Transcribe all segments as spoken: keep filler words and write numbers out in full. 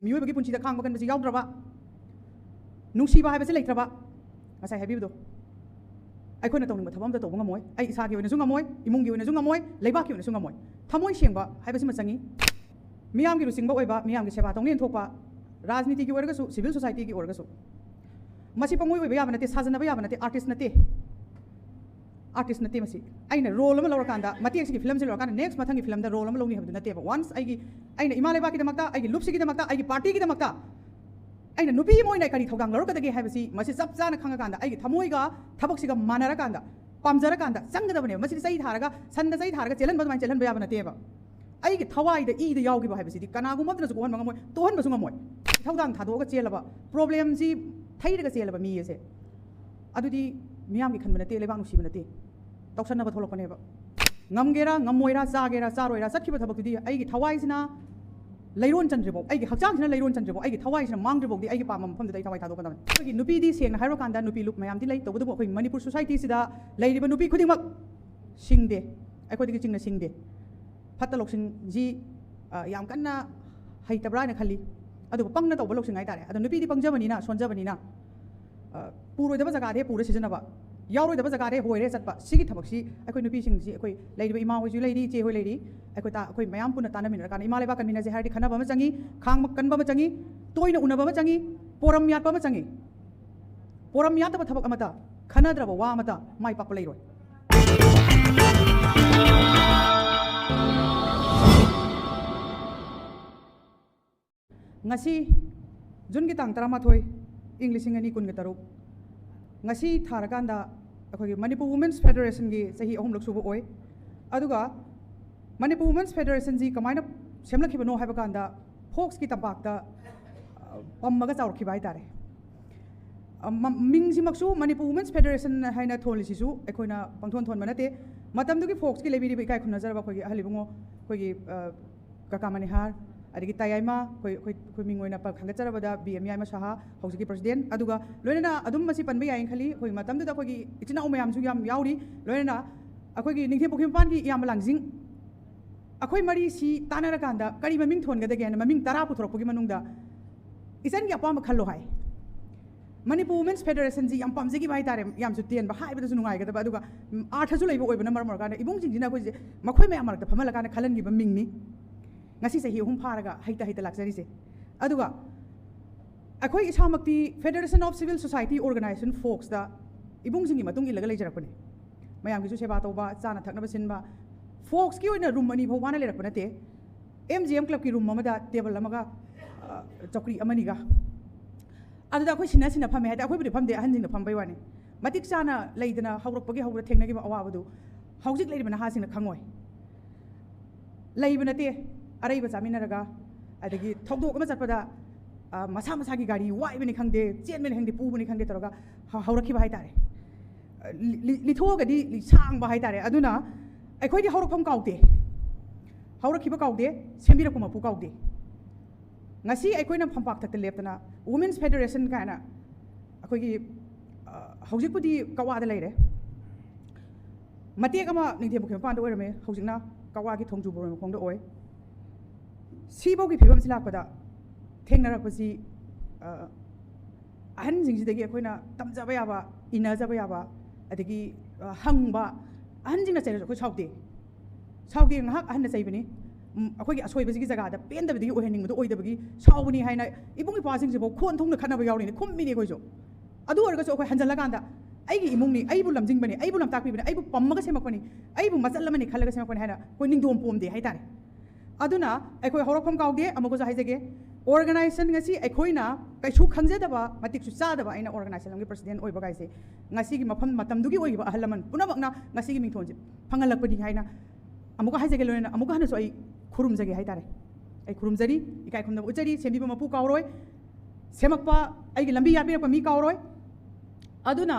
ꯃꯤꯑꯣꯏꯕꯒꯤ ꯄꯨꯟꯁꯤꯗ ꯈꯥꯡꯕ ꯀꯟꯕꯁꯤ ꯌꯥꯎꯗ꯭ꯔꯕ, ꯅꯨꯡꯁꯤꯕ ꯍꯥꯏꯕꯁꯤ ꯂꯩꯇ꯭ꯔꯕ, ꯉꯁꯥꯏ ꯍꯥꯏꯕꯤꯕꯗꯣ, ꯑꯩꯈꯣꯏꯅ ꯇꯧꯅꯤꯡꯕ ꯊꯕꯛ ꯑꯝꯇ ꯇꯧꯕ ꯉꯝꯃꯣꯏ꯫ ꯑꯩ ꯏꯁꯥꯒꯤ ꯑꯣꯏꯅꯁꯨ ꯉꯝꯃꯣꯏ, ꯏꯃꯨꯡꯒꯤ ꯑꯣꯏꯅꯁꯨ ꯉꯝꯃꯣꯏ, ꯂꯩꯕꯥꯛꯀꯤ ꯑꯣꯏꯅꯁꯨ ꯉꯝꯃꯣꯏ꯫ ꯊꯃꯣꯏ ꯁꯦꯡꯕ ꯍꯥꯏꯕꯁꯤꯃ ꯆꯪꯉꯤ꯫ ꯃꯤꯌꯥꯝꯒꯤ ꯂꯨꯆꯤꯡꯕ ꯑꯣꯏꯕ, ꯃꯤꯌꯥꯝꯒꯤ ꯁꯦꯕꯥ ꯇꯧꯅꯦꯅ ꯊꯣꯛꯄ, ꯔꯥꯖꯅꯤꯇꯤꯒꯤ ꯑꯣꯏꯔꯒꯁꯨ, ꯁꯤꯚꯤꯜ ꯁꯣꯁꯥꯏꯇꯤꯒꯤ ꯑꯣꯏꯔꯒꯁꯨ꯫ ꯃꯁꯤ ꯄꯪꯑꯣꯏ ꯑꯣꯏꯕ ꯌꯥꯕ ꯅꯠꯇꯦ, ꯁꯥꯖꯟꯅꯕ ꯌꯥꯕ ꯅꯠꯇꯦ, ꯑꯥꯔꯇꯤꯁ ꯅꯠꯇꯦ꯫ ꯑꯥꯔꯇꯤꯁ ꯅꯠꯇꯦ ꯃꯁꯤ꯫ ꯑꯩꯅ ꯔꯣꯜ ꯑꯃ ꯂꯧꯔꯀꯥꯟꯗ, ꯃꯇꯦꯛꯁꯤꯒꯤ ꯐꯤꯂꯝꯁꯤ ꯂꯣꯏꯔꯀꯥꯟꯗ ꯅꯦꯛꯁ ꯃꯊꯪꯒꯤ ꯐꯤꯂꯝꯗ ꯔꯣꯜ ꯑꯃ ꯂꯧꯅꯤ ꯍꯥꯏꯕꯗꯨ ꯅꯠꯇꯦꯕ꯫ ꯋꯥꯟꯁ ꯑꯩꯒꯤ, ꯑꯩꯅ ꯏꯃꯥ ꯂꯩꯕꯥꯛꯀꯤꯗꯃꯛꯇ, ꯑꯩꯒꯤ ꯂꯨꯞꯁꯤꯒꯤꯗꯃꯛꯇ, ꯑꯩꯒꯤ ꯄꯥꯔꯇꯤꯒꯤꯗꯃꯛꯇ ꯑꯩꯅ ꯅꯨꯄꯤ ꯑꯃ ꯑꯣꯏꯅ ꯀꯔꯤ ꯊꯧꯗꯥꯡ ꯂꯧꯔꯛꯀꯗꯒꯦ ꯍꯥꯏꯕꯁꯤ ꯃꯁꯤ ꯆꯞ ꯆꯥꯅ ꯈꯪꯉꯀꯥꯟꯗ, ꯑꯩꯒꯤ ꯊꯃꯣꯏꯒ ꯊꯕꯛꯁꯤꯒ ꯃꯥꯟꯅꯔꯀꯥꯟꯗ, ꯄꯥꯝꯖꯔꯀꯥꯟꯗ ꯆꯪꯒꯗꯕꯅꯦꯕ꯫ ꯃꯁꯤꯗꯤ ꯆꯩ ꯊꯥꯔꯒ, ꯁꯟꯗ ꯆꯩ ꯊꯥꯔꯒ ꯆꯦꯜꯍꯟꯕ ꯑꯗꯨꯃꯥꯏꯅ ꯆꯦꯜꯍꯟꯕ ꯌꯥꯕ ꯅꯠꯇꯦꯕ꯫ ꯑꯩꯒꯤ ꯊꯋꯥꯏꯗ, ꯏꯗ ꯌꯥꯎꯈꯤꯕ ꯍꯥꯏꯕꯁꯤꯗꯤ ꯀꯅꯥꯒꯨꯝꯕ ꯑꯃꯠꯇꯅꯁꯨ ꯀꯣꯛꯍꯟꯕ ꯉꯝꯃꯣꯏ, ꯇꯣꯛꯍꯟꯕꯁꯨ ꯉꯝꯃꯣꯏ꯫ ꯏꯊꯧꯗꯥꯡ ꯊꯥꯗꯣꯛꯑꯒ ꯆꯦꯜꯂꯕ, ꯄ꯭ꯔꯣꯕ꯭ꯂꯦꯝꯁꯤ ꯊꯩꯔꯒ ꯆꯦꯜꯂꯕ ꯃꯤ ꯑꯁꯦ, ꯑꯗꯨꯗꯤ ꯃꯤꯌꯥꯝꯒꯤ ꯈꯟꯕ ꯅꯠꯇꯦ, ꯂꯩꯕꯥꯛ ꯅꯨꯡꯁꯤꯕ ꯅꯠꯇꯦ, ꯇꯧꯁꯟꯅꯕ ꯊꯣꯛꯂꯛꯄꯅꯦꯕ꯫ ꯉꯝꯒꯦꯔꯥ, ꯉꯝꯃꯣꯏꯔꯥ, ꯆꯥꯒꯦꯔꯥ, ꯆꯥꯔꯣꯏꯔꯥ, ꯆꯠꯈꯤꯕ ꯊꯕꯛꯇꯨꯗꯤ ꯑꯩꯒꯤ ꯊꯋꯥꯏꯁꯤꯅ ꯂꯩꯔꯣꯟ ꯆꯟꯗ꯭ꯔꯤꯐꯥꯎ, ꯑꯩꯒꯤ ꯍꯛꯆꯥꯡꯁꯤꯅ ꯂꯩꯔꯣꯟ ꯆꯟꯗ꯭ꯔꯤꯐꯥꯎ, ꯑꯩꯒꯤ ꯊꯋꯥꯏꯁꯤꯅ ꯃꯥꯡꯗ꯭ꯔꯤꯐꯥꯎꯗꯤ ꯑꯩꯒꯤ ꯄꯥꯝꯕ ꯃꯐꯝꯗꯨꯗ ꯑꯩ ꯊꯋꯥꯏ ꯊꯥꯗꯣꯛꯀꯗꯕꯅꯤ꯫ ꯑꯩꯈꯣꯏꯒꯤ ꯅꯨꯄꯤꯗꯤ ꯁꯦꯡꯅ ꯍꯥꯏꯔꯀꯥꯟꯗ ꯅꯨꯄꯤ ꯂꯨꯞ ꯃꯌꯥꯝꯗꯤ ꯂꯩ, ꯇꯧꯕꯇꯕꯨ ꯑꯩꯈꯣꯏ ꯃꯅꯤꯄꯨꯔ ꯁꯣꯁꯥꯏꯇꯤꯁꯤꯗ ꯂꯩꯔꯤꯕ ꯅꯨꯄꯤ ꯈꯨꯗꯤꯡꯃꯛ ꯁꯤꯡꯗꯦ, ꯑꯩꯈꯣꯏꯗꯒꯤ ꯆꯤꯡꯅ ꯁꯤꯡꯗꯦ꯫ ꯐꯠꯇ ꯂꯧꯁꯤꯡꯁꯤ, ꯑ, ꯌꯥꯝ ꯀꯟꯅ ꯍꯩꯇꯕ꯭ꯔꯥ ꯍꯥꯏꯅ ꯈꯜꯂꯤ, ꯑꯗꯨꯕꯨ ꯄꯪꯅ ꯇꯧꯕ ꯂꯧꯁꯤꯡ ꯍꯥꯏꯇꯥꯔꯦ꯫ ꯑꯗꯣ ꯅꯨꯄꯤꯗꯤ ꯄꯪꯖꯕꯅꯤꯅ, ꯁꯣꯟꯖꯕꯅꯤꯅ, ꯑ, ꯄꯨꯔꯣꯏꯗꯕ ꯖꯒꯥꯗ ꯍꯦꯛ ꯄꯨꯔ ꯁꯤꯖꯤꯟꯅꯕ, ꯌꯥꯎꯔꯣꯏꯗꯕ ꯖꯒꯥꯗ ꯍꯦꯛ ꯍꯣꯏꯔꯦ ꯆꯠꯄ, ꯁꯤꯒꯤ ꯊꯕꯛꯁꯤ ꯑꯩꯈꯣꯏ ꯅꯨꯄꯤꯁꯤꯡꯁꯤ, ꯑꯩꯈꯣꯏ ꯂꯩꯔꯤꯕ ꯏꯃꯥ ꯍꯣꯏꯁꯨ ꯂꯩꯔꯤ, ꯏꯆꯦ ꯍꯣꯏ ꯂꯩꯔꯤ, ꯑꯩꯈꯣꯏ ꯇꯥ-, ꯑꯩꯈꯣꯏ ꯃꯌꯥꯝ ꯄꯨꯟꯅ ꯇꯥꯟꯅꯃꯤꯟꯅꯔꯀꯥꯟꯗ ꯏꯃꯥ ꯂꯩꯕꯥꯛ ꯀꯟꯃꯤꯟꯅꯁꯦ ꯍꯥꯏꯔꯗꯤ ꯈꯟꯅꯕ ꯑꯃ ꯆꯪꯉꯤ, ꯈꯥꯡꯕ ꯀꯟꯕ ꯑꯃ ꯆꯪꯉꯤ, ꯇꯣꯏꯅ ꯎꯅꯕ ꯑꯃ ꯆꯪꯉꯤ, ꯄꯣꯔꯝ ꯌꯥꯠꯄ ꯑꯃ ꯆꯪꯉꯤ꯫ ꯄꯣꯔꯝ ꯌꯥꯠꯇꯕ ꯊꯕꯛ ꯑꯃꯠꯇ, ꯈꯟꯅꯗ꯭ꯔꯕ ꯋꯥ ꯑꯃꯠꯇ ꯃꯥꯏ ꯄꯥꯛꯄ ꯂꯩꯔꯣꯏ꯫ ꯉꯁꯤ ꯖꯨꯟꯒꯤ ꯇꯥꯡ ꯇꯔꯥꯃꯥꯊꯣꯏ, ꯏꯪ ꯂꯤꯁꯤꯡ ꯑꯅꯤ ꯀꯨꯟꯒ ꯇꯔꯨꯛ, ꯉꯁꯤ ꯊꯥꯔꯀꯥꯟꯗ ꯑꯩꯈꯣꯏꯒꯤ ꯃꯅꯤꯄꯨꯔ ꯋꯨꯃꯦꯟꯁ ꯐꯦꯗꯔꯦꯁꯟꯒꯤ ꯆꯍꯤ ꯑꯍꯨꯝꯂꯛ ꯁꯨꯕ ꯑꯣꯏ꯫ ꯑꯗꯨꯒ ꯃꯅꯤꯄꯨꯔ ꯋꯨꯃꯦꯟꯁ ꯐꯦꯗꯔꯦꯁꯟꯁꯤ ꯀꯃꯥꯏꯅ ꯁꯦꯝꯂꯛꯈꯤꯕꯅꯣ ꯍꯥꯏꯕ ꯀꯥꯟꯗ, ꯐꯣꯛꯁꯀꯤ ꯇꯝꯄꯥꯛꯇ, ꯑ, ꯄꯝꯃꯒ ꯆꯥꯎꯔꯛꯈꯤꯕ ꯍꯥꯏꯇꯥꯔꯦ꯫ ꯑ, ꯃ-, ꯃꯤꯡꯁꯤꯃꯛꯁꯨ ꯃꯅꯤꯄꯨꯔ ꯋꯨꯃꯦꯟꯁ ꯐꯦꯗꯔꯦꯁꯟ ꯍꯥꯏꯅ ꯊꯣꯜꯂꯤꯁꯤꯁꯨ ꯑꯩꯈꯣꯏꯅ ꯄꯪꯊꯣꯟ ꯊꯣꯟꯕ ꯅꯠꯇꯦ꯫ ꯃꯇꯝꯗꯨꯒꯤ ꯐꯣꯛꯁꯀꯤ ꯂꯩꯕꯤꯔꯤꯕ ꯏꯀꯥꯏ ꯈꯨꯝꯅꯖꯔꯕ ꯑꯩꯈꯣꯏꯒꯤ ꯑꯍꯜ ꯏꯕꯨꯡꯉꯣ, ꯑꯩꯈꯣꯏꯒꯤ, ꯑ, ꯀꯀꯥ ꯃꯅꯤꯍꯥꯔ, ꯑꯗꯒꯤ ꯇꯥꯌꯥꯏꯃ, ꯑꯩꯈꯣꯏ, ꯑꯩꯈꯣꯏ, ꯑꯩꯈꯣꯏ ꯃꯤꯡ ꯑꯣꯏꯅ ꯄ-, ꯈꯟꯒꯠꯆꯔꯕꯗ ꯕꯤ ꯑꯦꯝ ꯌꯥꯏꯃ ꯁꯍꯥ, ꯍꯧꯖꯤꯛꯀꯤ ꯄ꯭ꯔꯁꯤꯗꯦꯟ, ꯑꯗꯨꯒ ꯂꯣꯏꯅꯅ ꯑꯗꯨꯝ ꯃꯁꯤ ꯄꯟꯕ ꯌꯥꯏꯅ ꯈꯜꯂꯤ꯫ ꯑꯩꯈꯣꯏ ꯃꯇꯝꯗꯨꯗ ꯑꯩꯈꯣꯏꯒꯤ ꯏꯆꯤꯟ ꯏꯅꯥꯎ ꯃꯌꯥꯝꯁꯨ ꯌꯥꯝ ꯌꯥꯎꯔꯤ, ꯂꯣꯏꯅꯅ ꯑꯩꯈꯣꯏꯒꯤ ꯅꯤꯡꯊꯦꯝ ꯄꯨꯈ꯭ꯔꯤ ꯃꯄꯥꯟꯒꯤ ꯏꯌꯥꯝꯕ ꯂꯥꯡꯖꯤꯡ, ꯑꯩꯈꯣꯏ ꯃꯔꯤꯁꯤ ꯇꯥꯟꯅꯔꯀꯥꯟꯗ ꯀꯔꯤ ꯃꯃꯤꯡ ꯊꯣꯟꯒꯗꯒꯦ ꯍꯥꯏꯅ ꯃꯃꯤꯡ ꯇꯔꯥ ꯄꯨꯊꯣꯔꯛꯄꯒꯤ ꯃꯅꯨꯡꯗ ꯏꯆꯟꯒꯤ ꯑꯄꯥꯝꯕ ꯈꯜꯂꯣ ꯍꯥꯏ꯫ ꯃꯅꯤꯄꯨꯔ ꯋꯨꯃꯦꯟꯁ ꯐꯦꯗꯔꯦꯁꯟꯁꯤ ꯌꯥꯝ ꯄꯥꯝꯖꯈꯤꯕ ꯍꯥꯏꯇꯥꯔꯦ, ꯌꯥꯝꯁꯨ ꯇꯦꯟꯕ, ꯍꯥꯏꯕꯗꯁꯨ ꯅꯨꯡꯉꯥꯏꯒꯗꯕ, ꯑꯗꯨꯒ ꯎꯝ, ꯑꯥꯔꯊꯁꯨ ꯂꯩꯕ ꯑꯣꯏꯕꯅ ꯃꯔꯝ ꯑꯣꯏꯔꯀꯥꯟꯗ ꯏꯕꯨꯡꯁꯤꯡꯁꯤꯅ ꯑꯩꯈꯣꯏꯁꯦ ꯃꯈꯣꯏ ꯃꯌꯥꯝ ꯃꯔꯛꯇ ꯐꯝꯍꯜꯂꯀꯥꯟꯗ ꯈꯜꯍꯟꯈꯤꯕ ꯃꯤꯡꯅꯤ꯫ ꯉꯁꯤ ꯆꯍꯤ ꯑꯍꯨꯝ ꯐꯥꯔꯒ ꯍꯩꯇ ꯍꯩꯇ ꯂꯥꯛꯆꯔꯤꯁꯦ꯫ ꯑꯗꯨꯒ ꯑꯩꯈꯣꯏ ꯏꯁꯥꯃꯛꯇꯤ Federation of Civil Society Organization, ꯐꯣꯛꯁꯇ ꯏꯕꯨꯡꯁꯤꯡꯒꯤ ꯃꯇꯨꯡ ꯏꯜꯂꯒ ꯂꯩꯖꯔꯛꯄꯅꯦ꯫ ꯃꯌꯥꯝꯒꯤꯁꯨ ꯁꯦꯕꯥ ꯇꯧꯕ, ꯆꯥꯅ ꯊꯛꯅꯕ ꯁꯤꯟꯕ, ꯐꯣꯛꯁꯀꯤ ꯑꯣꯏꯅ ꯔꯨꯝ ꯑꯅꯤ ꯐꯥꯎ ꯋꯥꯅ ꯂꯩꯔꯛꯄ ꯅꯠꯇꯦ꯫ ꯑꯦꯝ ꯖꯤ ꯑꯦꯝ ꯀ꯭ꯂꯕꯀꯤ ꯔꯨꯝ ꯑꯃꯗ ꯇꯦꯕꯜ ꯑꯃꯒ, ꯑ, ꯆꯧꯀ꯭ꯔꯤ ꯑꯃꯅꯤꯒ꯫ ꯑꯗꯨꯗ ꯑꯩꯈꯣꯏ ꯁꯤꯟꯅ ꯁꯤꯟꯅ ꯐꯝꯃꯦ ꯍꯥꯏꯗꯤ ꯑꯩꯈꯣꯏꯕꯨꯗꯤ ꯐꯝꯗꯦ, ꯑꯍꯟꯁꯤꯡꯅ ꯐꯝꯕꯩ ꯋꯥꯅꯤ꯫ ꯃꯇꯤꯛ ꯆꯥꯅ ꯂꯩꯗꯅ ꯍꯧꯔꯛꯄꯒꯤ ꯍꯧꯕꯗ ꯊꯦꯡꯅꯈꯤꯕ ꯑꯋꯥꯕꯗꯨ ꯍꯧꯖꯤꯛ ꯂꯩꯔꯤꯕ ꯅꯍꯥꯁꯤꯡꯅ ꯈꯪꯉꯣꯏ꯫ ꯂꯩꯕ ꯅꯠꯇꯦ, ꯑꯔꯩꯕ ꯆꯥꯃꯤꯟꯅꯔꯒ, ꯑꯗꯒꯤ ꯊꯧꯗꯣꯛ ꯑꯃ ꯆꯠꯄꯗ, ꯑ, ꯃꯁꯥ ꯃꯁꯥꯒꯤ ꯒꯥꯔꯤ ꯋꯥꯏꯕꯅꯤ ꯈꯪꯗꯦ, ꯆꯦꯟꯕꯅꯤ ꯈꯪꯗꯦ, ꯄꯨꯕꯅꯤ ꯈꯪꯗꯦ ꯇꯧꯔꯒ ꯍ-, ꯍꯧꯔꯛꯈꯤꯕ ꯍꯥꯏꯇꯥꯔꯦ꯫ ꯑ, ꯂꯤ-, ꯂꯤ-, ꯂꯤꯊꯣꯛꯑꯒꯗꯤ ꯂꯤ-, ꯁꯥꯡꯕ ꯍꯥꯏꯇꯥꯔꯦ꯫ ꯑꯗꯨꯅ ꯑꯩꯈꯣꯏꯗꯤ ꯍꯧꯔꯛꯐꯝ ꯀꯥꯎꯗꯦ, ꯍꯧꯔꯛꯈꯤꯕ ꯀꯥꯎꯗꯦ, ꯁꯦꯝꯕꯤꯔꯛꯄ ꯃꯄꯨ ꯀꯥꯎꯗꯦ꯫ ꯉꯁꯤ ꯑꯩꯈꯣꯏꯅ ꯐꯝꯄꯥꯛꯊꯛꯇ ꯂꯦꯞꯇꯅ Women's Federation ꯀꯥꯏꯅ ꯑꯩꯈꯣꯏꯒꯤ, ꯑ, ꯍꯧꯖꯤꯛꯄꯨꯗꯤ ꯀꯋꯥꯗ ꯂꯩꯔꯦ, ꯃꯇꯦꯛ ꯑꯃ ꯅꯤꯡꯊꯦꯝ ꯄꯨꯈ꯭ꯔꯤ ꯃꯄꯥꯟꯗ ꯑꯣꯏꯔꯝꯃꯦ, ꯍꯧꯖꯤꯛꯅ ꯀꯋꯥꯒꯤ ꯊꯣꯡꯖꯨ ꯕꯣꯔꯣꯏ ꯃꯈꯣꯡꯗ ꯑꯣꯏ꯫ ꯁꯤꯐꯧꯒꯤ ꯐꯤꯕꯝꯁꯤ ꯂꯥꯛꯄꯗ ꯊꯦꯡꯅꯔꯛꯄꯁꯤ, ꯑ, ꯑꯍꯟꯁꯤꯡꯁꯤꯗꯒꯤ ꯑꯩꯈꯣꯏꯅ ꯇꯝꯖꯕ ꯌꯥꯕ, ꯏꯟꯅꯖꯕ ꯌꯥꯕ, ꯑꯗꯒꯤ, ꯑ, ꯍꯪꯕ, ꯑꯍꯟꯁꯤꯡꯅ ꯆꯩꯔꯁꯨ ꯑꯩꯈꯣꯏ ꯁꯥꯎꯗꯦ꯫ ꯁꯥꯎꯗꯦ, ꯉꯥꯏꯍꯥꯛ ꯑꯍꯟꯅ ꯆꯩꯕꯅꯤ꯫ ꯎꯝ, ꯑꯩꯈꯣꯏꯒꯤ ꯑꯁꯣꯏꯕꯁꯤꯒꯤ ꯖꯒꯥꯗ ꯄꯦꯟꯗꯕꯗꯒꯤ ꯑꯣꯏꯍꯟꯅꯤꯡꯕꯗ ꯑꯣꯏꯗꯕꯒꯤ ꯁꯥꯎꯕꯅꯤ ꯍꯥꯏꯅ ꯏꯕꯨꯡ ꯏꯄ꯭ꯋꯥꯁꯤꯡꯁꯤꯐꯥꯎ ꯈꯣꯟ ꯊꯣꯛꯅ ꯈꯠꯅꯕ ꯌꯥꯎꯔꯤꯅꯤ, ꯈꯨꯝꯃꯤꯅꯤ ꯑꯩꯈꯣꯏꯁꯨ꯫ ꯑꯗꯨ ꯑꯣꯏꯔꯒꯁꯨ ꯑꯩꯈꯣꯏ ꯍꯟꯖꯜꯂꯀꯥꯟꯗ ꯑꯩꯒꯤ ꯏꯃꯨꯡꯅꯤ, ꯑꯩꯕꯨ ꯂꯝꯖꯤꯡꯕꯅꯤ, ꯑꯩꯕꯨ ꯂꯝꯇꯥꯛꯄꯤꯕꯅꯤ, ꯑꯩꯕꯨ ꯄꯝꯃꯒ ꯁꯦꯝꯃꯛꯄꯅꯤ, ꯑꯩꯕꯨ ꯃꯆꯜ ꯑꯃꯅꯤ ꯈꯜꯂꯒ ꯁꯦꯝꯃꯛꯄꯅꯤ ꯍꯥꯏꯅ ꯑꯩꯈꯣꯏ ꯅꯤꯡꯗꯣꯝ ꯄꯣꯝꯗꯦ ꯍꯥꯏꯇꯥꯔꯦ꯫ ꯑꯗꯨꯅ ꯑꯩꯈꯣꯏ ꯍꯧꯔꯛꯐꯝ ꯀꯥꯎꯗꯦ꯫ ꯑꯃꯨꯛꯀꯁꯨ ꯍꯥꯏꯖꯒꯦ, organization ꯉꯁꯤ ꯑꯩꯈꯣꯏꯅ ꯀꯩꯁꯨ ꯈꯪꯖꯗꯕ, ꯃꯇꯤꯛꯁꯨ ꯆꯥꯗꯕ, ꯑꯩꯅ organization ꯑꯃꯒꯤ president ꯑꯣꯏꯕ ꯀꯥꯏꯁꯦ ꯉꯁꯤꯒꯤ ꯃꯐꯝ ꯃꯇꯝꯗꯨꯒꯤ ꯑꯣꯏꯈꯤꯕ ꯑꯍꯜ ꯂꯃꯟ ꯄꯨꯝꯅꯃꯛꯅ ꯉꯁꯤꯒꯤ ꯃꯤꯡꯊꯣꯟꯁꯦ ꯐꯪꯍꯜꯂꯛꯄꯅꯤ ꯍꯥꯏꯅ ꯑꯃꯨꯛꯀ ꯍꯥꯏꯖꯒꯦ꯫ ꯂꯣꯏꯅꯅ ꯑꯃꯨꯛꯀ ꯍꯟꯅꯁꯨ ꯑꯩ ꯈꯨꯔꯨꯝꯖꯒꯦ ꯍꯥꯏꯇꯥꯔꯦ꯫ ꯑꯩ ꯈꯨꯔꯨꯝꯖꯔꯤ, ꯏꯀꯥꯏ ꯈꯨꯝꯅꯕ ꯎꯠꯆꯔꯤ꯫ ꯁꯦꯝꯕꯤꯕ ꯃꯄꯨ ꯀꯥꯎꯔꯣꯏ, ꯁꯦꯝꯃꯛꯄ, ꯑꯩꯒꯤ ꯂꯝꯕꯤ ꯌꯥꯠꯄꯤꯔꯛꯄ ꯃꯤ ꯀꯥꯎꯔꯣꯏ꯫ ꯑꯗꯨꯅ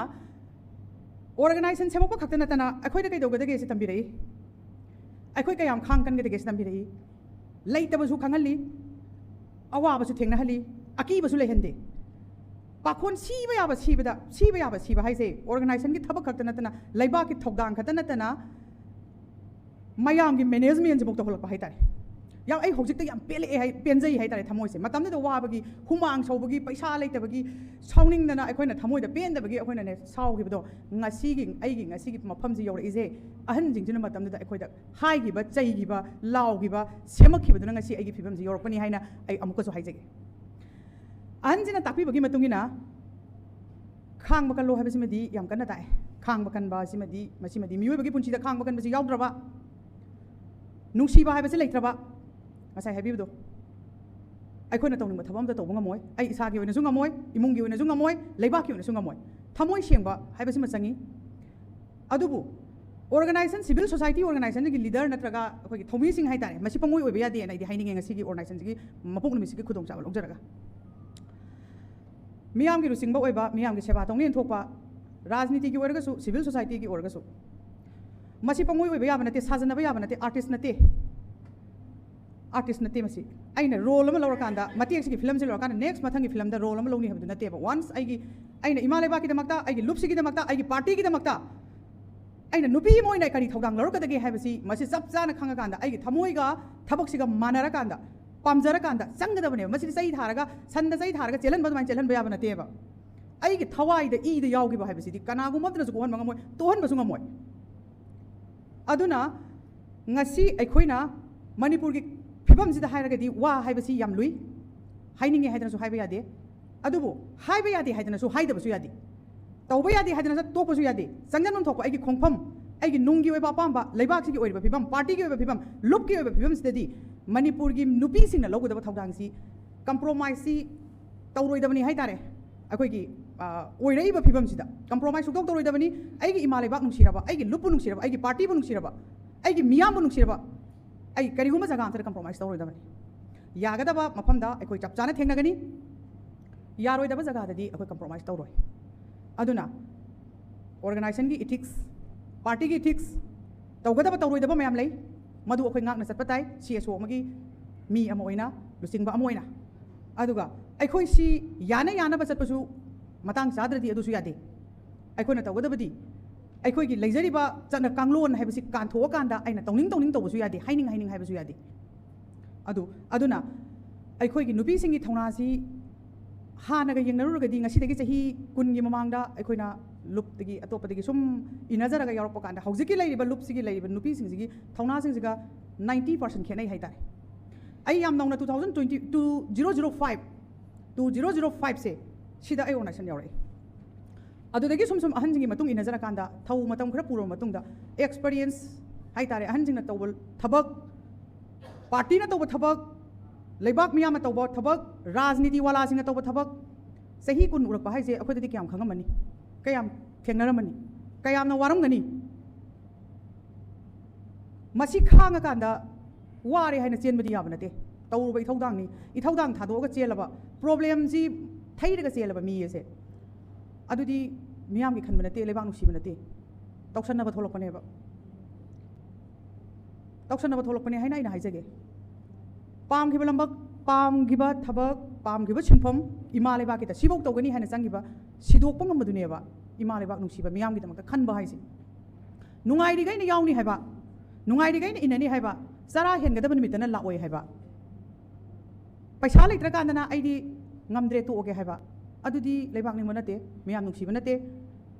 organization ꯁꯦꯝꯃꯛꯄ ꯈꯛꯇ ꯅꯠꯇꯅ ꯑꯩꯈꯣꯏꯗ ꯀꯩꯗꯧꯒꯗꯒꯦ ꯁꯤ ꯇꯝꯕꯤꯔꯛꯏ, ꯑꯩꯈꯣꯏ ꯀꯌꯥꯝ ꯈꯥꯡ ꯀꯟꯒꯗꯒꯦ ꯁꯤ ꯇꯝꯕꯤꯔꯛꯏ꯫ ꯂꯩꯇꯕꯁꯨ ꯈꯪꯍꯜꯂꯤ, ꯑꯋꯥꯕꯁꯨ ꯊꯦꯡꯅꯍꯜꯂꯤ, ꯑꯀꯤꯕꯁꯨ ꯂꯩꯍꯟꯗꯦ꯫ ꯄꯥꯈꯣꯟ ꯁꯤꯕ ꯌꯥꯕ ꯁꯤꯕꯗ, ꯁꯤꯕ ꯌꯥꯕ ꯁꯤꯕ ꯍꯥꯏꯁꯦ organization ꯒꯤ ꯊꯕꯛ ꯈꯛꯇ ꯅꯠꯇꯅ, ꯂꯩꯕꯥꯛꯀꯤ ꯊꯧꯗꯥꯡ ꯈꯛꯇ ꯅꯠꯇꯅ, ꯃꯌꯥꯝꯒꯤ ꯃꯦꯅꯦꯖꯃꯦꯟꯁꯤꯐꯥꯎ ꯇꯧꯍꯜꯂꯛꯄ ꯍꯥꯏꯇꯥꯔꯦ꯫ ꯌꯥꯝ ꯑꯩ ꯍꯧꯖꯤꯛꯇ ꯌꯥꯝ ꯄꯦꯜꯂꯛꯑꯦ ꯍꯥꯏ, ꯄꯦꯟꯖꯩ ꯍꯥꯏꯇꯥꯔꯦ꯫ ꯊꯃꯣꯏꯁꯦ ꯃꯇꯝꯗꯨꯗ ꯋꯥꯕꯒꯤ, ꯍꯨꯃꯥꯡ ꯁꯧꯕꯒꯤ, ꯄꯩꯁꯥ ꯂꯩꯇꯕꯒꯤ, ꯁꯥꯎꯅꯤꯡꯗꯅ ꯑꯩꯈꯣꯏꯅ ꯊꯃꯣꯏꯗ ꯄꯦꯟꯗꯕꯒꯤ ꯑꯩꯈꯣꯏꯅꯅꯦ ꯁꯥꯎꯈꯤꯕꯗꯣ, ꯉꯁꯤꯒꯤ ꯑꯩꯒꯤ ꯉꯁꯤꯒꯤ ꯃꯐꯝꯁꯤ ꯌꯧꯔꯛꯏꯁꯦ ꯑꯍꯟꯁꯤꯡꯁꯤꯅ ꯃꯇꯝꯗꯨꯗ ꯑꯩꯈꯣꯏꯗ ꯍꯥꯏꯈꯤꯕ, ꯆꯩꯈꯤꯕ, ꯂꯥꯎꯈꯤꯕ, ꯁꯦꯝꯃꯛꯈꯤꯕꯗꯨꯅ ꯉꯁꯤ ꯑꯩꯒꯤ ꯐꯤꯕꯝꯁꯤ ꯌꯧꯔꯛꯄꯅꯤ ꯍꯥꯏꯅ ꯑꯩ ꯑꯃꯨꯛꯀꯁꯨ ꯍꯥꯏꯖꯒꯦ꯫ ꯑꯍꯟꯁꯤꯅ ꯇꯥꯛꯄꯤꯕꯒꯤ ꯃꯇꯨꯡ ꯏꯟꯅ ꯈꯥꯡꯕ ꯀꯜꯂꯣ ꯍꯥꯏꯕꯁꯤꯃꯗꯤ ꯌꯥꯝ ꯀꯟꯅ ꯇꯥꯛꯑꯦ꯫ ꯈꯥꯡꯕ ꯀꯟꯕ ꯑꯁꯤꯃꯗꯤ, ꯃꯁꯤꯃꯗꯤ ꯃꯤꯑꯣꯏꯕꯒꯤ ꯄꯨꯟꯁꯤꯗ ꯈꯥꯡꯕ ꯀꯟꯕꯁꯤ ꯌꯥꯎꯗ꯭ꯔꯕ, ꯅꯨꯡꯁꯤꯕ ꯍꯥꯏꯕꯁꯤ ꯂꯩꯇ꯭ꯔꯕ, ꯉꯁꯥꯏ ꯍꯥꯏꯕꯤꯕꯗꯣ, ꯑꯩꯈꯣꯏꯅ ꯇꯧꯅꯤꯡꯕ ꯊꯕꯛ ꯑꯝꯇ ꯇꯧꯕ ꯉꯝꯃꯣꯏ꯫ ꯑꯩ ꯏꯁꯥꯒꯤ ꯑꯣꯏꯅꯁꯨ ꯉꯝꯃꯣꯏ, ꯏꯃꯨꯡꯒꯤ ꯑꯣꯏꯅꯁꯨ ꯉꯝꯃꯣꯏ, ꯂꯩꯕꯥꯛꯀꯤ ꯑꯣꯏꯅꯁꯨ ꯉꯝꯃꯣꯏ꯫ ꯊꯃꯣꯏ ꯁꯦꯡꯕ ꯍꯥꯏꯕꯁꯤꯃ ꯆꯪꯉꯤ꯫ ꯑꯗꯨꯕꯨ organization, civil society organizationꯒꯤ leader ꯅꯠꯇ꯭ꯔꯒ ꯑꯩꯈꯣꯏꯒꯤ ꯊꯧꯃꯤꯁꯤꯡ ꯍꯥꯏꯇꯥꯔꯦ, ꯃꯁꯤ ꯄꯪꯑꯣꯏ ꯑꯣꯏꯕ ꯌꯥꯗꯦꯅ ꯑꯩꯗꯤ ꯍꯥꯏꯅꯤꯡꯉꯦ ꯉꯁꯤꯒꯤ organizationꯒꯤ ꯃꯄꯣꯛ ꯅꯨꯃꯤꯠꯁꯤꯒꯤ ꯈꯨꯗꯣꯡꯆꯥꯕ ꯂꯧꯖꯔꯒ꯫ ꯃꯤꯌꯥꯝꯒꯤ ꯂꯨꯆꯤꯡꯕ ꯑꯣꯏꯕ, ꯃꯤꯌꯥꯝꯒꯤ ꯁꯦꯕꯥ ꯇꯧꯅꯦꯅ ꯊꯣꯛꯄ, ꯔꯥꯖꯅꯤꯇꯤꯒꯤ ꯑꯣꯏꯔꯒꯁꯨ, civil societyꯒꯤ ꯑꯣꯏꯔꯒꯁꯨ, ꯃꯁꯤ ꯄꯪꯑꯣꯏ ꯑꯣꯏꯕ ꯌꯥꯕ ꯅꯠꯇꯦ, ꯁꯥꯖꯟꯅꯕ ꯌꯥꯕ ꯅꯠꯇꯦ, artist ꯅꯠꯇꯦ꯫ Artist ꯅꯠꯇꯦ ꯃꯁꯤ꯫ ꯑꯩꯅ role ꯑꯃ ꯂꯧꯔꯀꯥꯟꯗ, ꯃꯇꯦꯛꯁꯤꯒꯤ filmꯁꯤ ꯂꯧꯔꯀꯥꯟꯗ next ꯃꯊꯪꯒꯤ filmꯗ role ꯑꯃ ꯂꯧꯅꯤ ꯍꯥꯏꯕꯗꯨ ꯅꯠꯇꯦꯕ꯫ Once ꯑꯩꯒꯤ, ꯑꯩꯅ ꯏꯃꯥ ꯂꯩꯕꯥꯛꯀꯤꯗꯃꯛꯇ, ꯑꯩꯒꯤ ꯂꯨꯞꯁꯤꯒꯤꯗꯃꯛꯇ, ꯑꯩꯒꯤ partyꯒꯤꯗꯃꯛꯇ ꯑꯩꯅ ꯅꯨꯄꯤ ꯑꯃ ꯑꯣꯏꯅ ꯀꯔꯤ ꯊꯧꯗꯥꯡ ꯂꯧꯔꯛꯀꯗꯒꯦ ꯍꯥꯏꯕꯁꯤ ꯃꯁꯤ ꯆꯞ ꯆꯥꯅ ꯈꯪꯉꯀꯥꯟꯗ, ꯑꯩꯒꯤ ꯊꯃꯣꯏꯒ ꯊꯕꯛꯁꯤꯒ ꯃꯥꯟꯅꯔꯀꯥꯟꯗ, ꯄꯥꯝꯖꯔꯀꯥꯟꯗ ꯆꯪꯒꯗꯕꯅꯦꯕ꯫ ꯃꯁꯤꯗꯤ ꯆꯩ ꯊꯥꯔꯒ, ꯁꯟꯗ ꯆꯩ ꯊꯥꯔꯒ ꯆꯦꯜꯍꯟꯕ ꯑꯗꯨꯃꯥꯏꯅ ꯆꯦꯜꯍꯟꯕ ꯌꯥꯕ ꯅꯠꯇꯦꯕ꯫ ꯑꯩꯒꯤ ꯊꯋꯥꯏꯗ, ꯏꯗ ꯌꯥꯎꯈꯤꯕ ꯍꯥꯏꯕꯁꯤꯗꯤ ꯀꯅꯥꯒꯨꯝꯕ ꯑꯃꯠꯇꯅꯁꯨ ꯀꯣꯛꯍꯟꯕ ꯉꯝꯃꯣꯏ, ꯇꯣꯛꯍꯟꯕꯁꯨ ꯉꯝꯃꯣꯏ꯫ ꯑꯗꯨꯅ ꯉꯁꯤ ꯑꯩꯈꯣꯏꯅ ꯃꯅꯤꯄꯨꯔꯒꯤ ꯐꯤꯕꯝꯁꯤꯗ ꯍꯥꯏꯔꯒꯗꯤ ꯋꯥ ꯍꯥꯏꯕꯁꯤ ꯌꯥꯝ ꯂꯨꯏ꯫ ꯍꯥꯏꯅꯤꯡꯉꯦ ꯍꯥꯏꯗꯅꯁꯨ ꯍꯥꯏꯕ ꯌꯥꯗꯦ, ꯑꯗꯨꯕꯨ ꯍꯥꯏꯕ ꯌꯥꯗꯦ ꯍꯥꯏꯗꯅꯁꯨ ꯍꯥꯏꯗꯕꯁꯨ ꯌꯥꯗꯦ꯫ ꯇꯧꯕ ꯌꯥꯗꯦ ꯍꯥꯏꯗꯅ ꯇꯣꯛꯄꯁꯨ ꯌꯥꯗꯦ꯫ ꯆꯪꯖꯟꯐꯝ ꯊꯣꯛꯄ ꯑꯩꯒꯤ ꯈꯣꯡꯐꯝ, ꯑꯩꯒꯤ ꯅꯨꯡꯒꯤ ꯑꯣꯏꯕ ꯑꯄꯥꯝꯕ, ꯂꯩꯕꯥꯛꯁꯤꯒꯤ ꯑꯣꯏꯔꯤꯕ ꯐꯤꯕꯝ, partyꯒꯤ ꯑꯣꯏꯕ ꯐꯤꯕꯝ, ꯂꯨꯞꯀꯤ ꯑꯣꯏꯕ ꯐꯤꯕꯝꯁꯤꯗꯗꯤ ꯃꯅꯤꯄꯨꯔꯒꯤ ꯅꯨꯄꯤꯁꯤꯡꯅ ꯂꯧꯒꯗꯕ ꯊꯧꯗꯥꯡꯁꯤ compromiseꯁꯤ ꯇꯧꯔꯣꯏꯗꯕꯅꯤ ꯍꯥꯏꯇꯥꯔꯦ꯫ ꯑꯩꯈꯣꯏꯒꯤ, ꯑ, ꯑꯣꯏꯔꯛꯏꯕ ꯐꯤꯕꯝꯁꯤꯗ compromise ꯁꯨꯡꯇꯧ ꯇꯧꯔꯣꯏꯗꯕꯅꯤ꯫ ꯑꯩꯒꯤ ꯏꯃꯥ ꯂꯩꯕꯥꯛ ꯅꯨꯡꯁꯤꯔꯕ, ꯑꯩꯒꯤ ꯂꯨꯞꯄꯨ ꯅꯨꯡꯁꯤꯔꯕ, ꯑꯩꯒꯤ partyꯕꯨ ꯅꯨꯡꯁꯤꯔꯕ, ꯑꯩꯒꯤ ꯃꯤꯌꯥꯝꯕꯨ ꯅꯨꯡꯁꯤꯔꯕ, ꯑꯩ ꯀꯔꯤꯒꯨꯝꯕ ꯖꯒꯥ ꯑꯃꯠꯇꯗ compromise ꯇꯧꯔꯣꯏꯗꯕꯅꯤ꯫ ꯌꯥꯒꯗꯕ ꯃꯐꯝꯗ ꯑꯩꯈꯣꯏ ꯆꯞ ꯆꯥꯅ ꯊꯦꯡꯅꯒꯅꯤ, ꯌꯥꯔꯣꯏꯗꯕ ꯖꯒꯥꯗꯗꯤ ꯑꯩꯈꯣꯏ compromise ꯇꯧꯔꯣꯏ꯫ ꯑꯗꯨꯅ organizationꯒꯤ ethics, partyꯒꯤ ethics, ꯇꯧꯒꯗꯕ ꯇꯧꯔꯣꯏꯗꯕ ꯃꯌꯥꯝ ꯂꯩ, ꯃꯗꯨ ꯑꯩꯈꯣꯏ ꯉꯥꯛꯅ ꯆꯠꯄ ꯇꯥꯏ, CSO ꯑꯃꯒꯤ ꯃꯤ ꯑꯃ ꯑꯣꯏꯅ, ꯂꯨꯆꯤꯡꯕ ꯑꯃ ꯑꯣꯏꯅ꯫ ꯑꯗꯨꯒ ꯑꯩꯈꯣꯏ ꯁꯤ ꯌꯥꯅ ꯌꯥꯅꯕ ꯆꯠꯄꯁꯨ ꯃꯇꯥꯡ ꯆꯥꯗ꯭ꯔꯗꯤ ꯑꯗꯨꯁꯨ ꯌꯥꯗꯦ꯫ ꯑꯩꯈꯣꯏꯅ ꯇꯧꯒꯗꯕꯗꯤ ꯑꯩꯈꯣꯏꯒꯤ ꯂꯩꯖꯔꯤꯕ ꯆꯠꯅ ꯀꯥꯡꯂꯣꯟ ꯍꯥꯏꯕꯁꯤ ꯀꯥꯟꯊꯣꯛꯑꯀꯥꯟꯗ ꯑꯩꯅ ꯇꯧꯅꯤꯡ ꯇꯧꯅꯤꯡ ꯇꯧꯕꯁꯨ ꯌꯥꯗꯦ, ꯍꯥꯏꯅꯤꯡ ꯍꯥꯏꯅꯤꯡ ꯍꯥꯏꯕꯁꯨ ꯌꯥꯗꯦ꯫ ꯑꯗꯨ ꯑꯗꯨꯅ ꯑꯩꯈꯣꯏꯒꯤ ꯅꯨꯄꯤꯁꯤꯡꯒꯤ ꯊꯧꯅꯥꯁꯤ ꯍꯥꯟꯅꯒ ꯌꯦꯡꯅꯔꯨꯔꯒꯗꯤ ꯉꯁꯤꯗꯒꯤ ꯆꯍꯤ ꯀꯨꯟꯒꯤ ꯃꯃꯥꯡꯗ ꯑꯩꯈꯣꯏꯅ ꯂꯨꯞꯇꯒꯤ ꯑꯇꯣꯞꯄꯗꯒꯤ ꯁꯨꯝ ꯏꯟꯅꯖꯔꯒ ꯌꯥꯎꯔꯛꯄ ꯀꯥꯟꯗ ꯍꯧꯖꯤꯛꯀꯤ ꯂꯩꯔꯤꯕ ꯂꯨꯞꯁꯤꯒꯤ ꯂꯩꯔꯤꯕ ꯅꯨꯄꯤꯁꯤꯡꯁꯤꯒꯤ ꯊꯧꯅꯥꯁꯤꯡꯁꯤꯒ ꯅꯥꯏꯟꯇꯤ ꯄꯥꯔꯁꯦꯟ ꯈꯦꯠꯅꯩ ꯍꯥꯏꯇꯥꯔꯦ꯫ ꯑꯩ ꯌꯥꯝ ꯅꯧꯅ two thousand twenty two zero zero five two zero zero five ꯁꯦ ꯁꯤꯗ ꯑꯩ ꯑꯣꯔꯒꯅꯥꯏꯖꯦꯁꯟ ꯌꯥꯎꯔꯛꯑꯦ꯫ ꯑꯗꯨꯗꯒꯤ ꯁꯨꯝ ꯁꯨꯝ ꯑꯍꯟꯁꯤꯡꯒꯤ ꯃꯇꯨꯡ ꯏꯟꯅꯖꯔꯀꯥꯟꯗ ꯊꯧ ꯃꯇꯝ ꯈꯔ ꯄꯨꯔꯕ ꯃꯇꯨꯡꯗ ꯑꯦꯛꯁꯄꯔꯤꯌꯦꯟꯁ ꯍꯥꯏꯇꯥꯔꯦ, ꯑꯍꯟꯁꯤꯡꯅ ꯇꯧꯕ ꯊꯕꯛ, ꯄꯥꯔꯇꯤꯅ ꯇꯧꯕ ꯊꯕꯛ, ꯂꯩꯕꯥꯛ ꯃꯤꯌꯥꯝꯅ ꯇꯧꯕ ꯊꯕꯛ, ꯔꯥꯖꯅꯤꯇꯤ ꯋꯥꯂꯥꯁꯤꯡꯅ ꯇꯧꯕ ꯊꯕꯛ, ꯆꯍꯤ ꯀꯨꯟ ꯎꯔꯛꯄ ꯍꯥꯏꯁꯦ ꯑꯩꯈꯣꯏꯗꯗꯤ ꯀꯌꯥꯝ ꯈꯪꯉꯝꯃꯅꯤ, ꯀꯌꯥꯝ ꯊꯦꯡꯅꯔꯝꯃꯅꯤ, ꯀꯌꯥꯝꯅ ꯋꯥꯔꯝꯒꯅꯤ꯫ ꯃꯁꯤ ꯈꯥꯡꯉꯀꯥꯟꯗ ꯋꯥꯔꯦ ꯍꯥꯏꯅ ꯆꯦꯟꯕꯗꯤ ꯌꯥꯕ ꯅꯠꯇꯦ꯫ ꯇꯧꯔꯨꯕ ꯏꯊꯧꯗꯥꯡꯅꯤ꯫ ꯏꯊꯧꯗꯥꯡ ꯊꯥꯗꯣꯛꯑꯒ ꯆꯦꯜꯂꯕ, ꯄ꯭ꯔꯣꯕ꯭ꯂꯦꯝꯁꯤ ꯊꯩꯔꯒ ꯆꯦꯜꯂꯕ ꯃꯤ ꯑꯁꯦ, ꯑꯗꯨꯗꯤ ꯃꯤꯌꯥꯝꯒꯤ ꯈꯟꯕ ꯅꯠꯇꯦ, ꯂꯩꯕꯥꯛ ꯅꯨꯡꯁꯤꯕ ꯅꯠꯇꯦ꯫ ꯇꯧꯁꯟꯅꯕ ꯊꯣꯛꯂꯛꯄꯅꯦꯕ꯫ ꯇꯧꯁꯟꯅꯕ ꯊꯣꯛꯂꯛꯄꯅꯦ ꯍꯥꯏꯅ ꯑꯩꯅ ꯍꯥꯏꯖꯒꯦ꯫ ꯄꯥꯝꯈꯤꯕ ꯂꯝꯕꯛ, ꯄꯥꯝꯈꯤꯕ ꯊꯕꯛ, ꯄꯥꯝꯈꯤꯕ ꯁꯤꯟꯐꯝ ꯏꯃꯥ ꯂꯩꯕꯥꯛꯀꯤꯗ ꯁꯤꯐꯧ ꯇꯧꯒꯅꯤ ꯍꯥꯏꯅ ꯆꯪꯈꯤꯕ, ꯁꯤꯗꯣꯛꯄ ꯉꯝꯕꯗꯨꯅꯦꯕ ꯏꯃꯥ ꯂꯩꯕꯥꯛ ꯅꯨꯡꯁꯤꯕ ꯃꯤꯌꯥꯝꯒꯤꯗꯃꯛꯇ ꯈꯟꯕ ꯍꯥꯏꯁꯦ꯫ ꯅꯨꯡꯉꯥꯏꯔꯤꯈꯩꯅ ꯌꯥꯎꯅꯤ ꯍꯥꯏꯕ, ꯅꯨꯡꯉꯥꯏꯔꯤꯈꯩꯅ ꯏꯟꯅꯅꯤ ꯍꯥꯏꯕ, ꯆꯔꯥ ꯍꯦꯟꯒꯗꯕ ꯅꯨꯃꯤꯠꯇꯅ ꯂꯥꯛꯑꯣꯏ ꯍꯥꯏꯕ, ꯄꯩꯁꯥ ꯂꯩꯇ꯭ꯔꯀꯥꯟꯗꯅ ꯑꯩꯗꯤ ꯉꯝꯗ꯭ꯔꯦ ꯇꯣꯛꯑꯒꯦ ꯍꯥꯏꯕ, ꯑꯗꯨꯗꯤ ꯂꯩꯕꯥꯛ ꯅꯤꯡꯕ ꯅꯠꯇꯦ, ꯃꯤꯌꯥꯝ ꯅꯨꯡꯁꯤꯕ ꯅꯠꯇꯦ꯫